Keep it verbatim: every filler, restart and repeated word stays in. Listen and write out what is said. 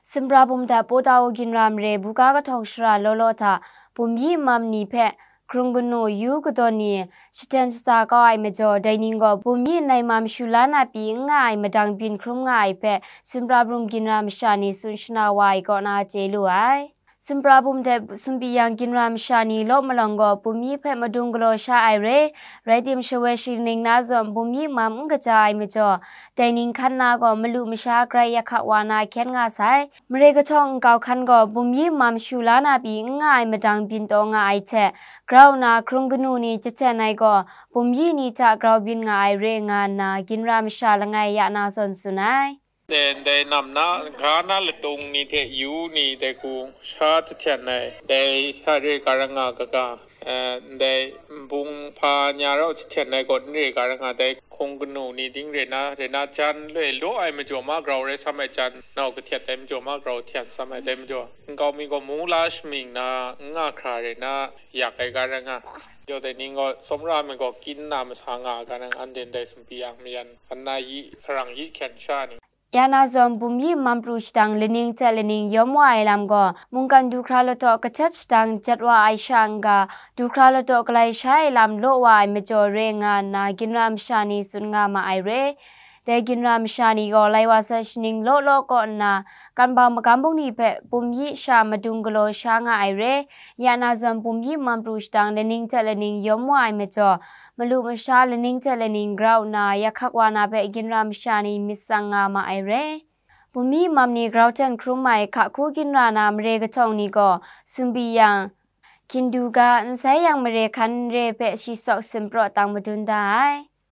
Sumra bum hte Pawtaw ginra mare buga kahtawng shara law law hta bumyi mam ni hpe hkrung kanu yu kadawn ni shaten shata kau ai majaw, dai ning gaw bumyi nai mam shu la na pyi n nga ai madang byin hkrum nga ai hpe Sumra bum ginra masha ni tsun shana wa ai kaw na chye lu ai. Sumra bum hte sumpi yang ginra masha ni law malawng gaw bumyi hpe madung galaw sha ai re, rai tim shawoi shaning na zawn bumyi mam n kaja ai majaw, dai ning hkan na gaw malu masha grai yak hkak wa na hkyen nga sai. Mare kahtawng nkau hkan gaw bumyi mam shu la na pyi n nga ai madang byin taw nga ai hte, grau nna hkrung kanu ni jahten ai gaw bumyi ni hta grau byin nga ai re nga nna ginra masha langai ya na zawn tsun ai. Dai, dai nam na, ga na latung ni hte yu ni dai hku sha jahten ai, dai sha re ga ra nga ga ga, eh, dai nbung hpa nya rau jahten ai gaw n re ga ra nga, dai hkrung kanu ni ding re na, re na jan loi law ai majaw ma grau rai sam ai jan, nau kahtet ai majaw ma grau hten sam ai dai majaw, nkau mi gaw mung la shamying na, n nga hkra re na, yak ai ga ra nga. Yawdai ning gaw tsawmra mi gaw kyin na masa nga ai ga ra nga, an den dai sumpi yang mayan, an na yi, hkarang yi hkyen sha ni. Ya na zawn bumyi mam pru shadang laning hte laning yawm wa ai lam gaw, mungkan du hkra lataw kahtet shadang jat wa ai sha n-ga, du hkra lataw galai sha ai lam law wa ai majaw re nga nna ginra masha ni tsun nga ma ai re. Dai ginra masha ni gaw lai wa sai shaning law law kaw nna, kan bau magam bung ni hpe bumyi sha madung galaw sha nga ai re. Ya na zawn bumyi mam pru shadang laning hte laning yawm wa ai majaw, malu masha laning hte laning grau nna yak hkak wa na hpe ginra masha ni myit tsang nga ma ai re. Bumyi mam ni grau hten hkrum ai hka hku ginra na mare kahtawng ni gaw, sumpi yang, hkindu ga, nsai yang mare hkan n re hpe shi sawk sumpraw tang madun da ai.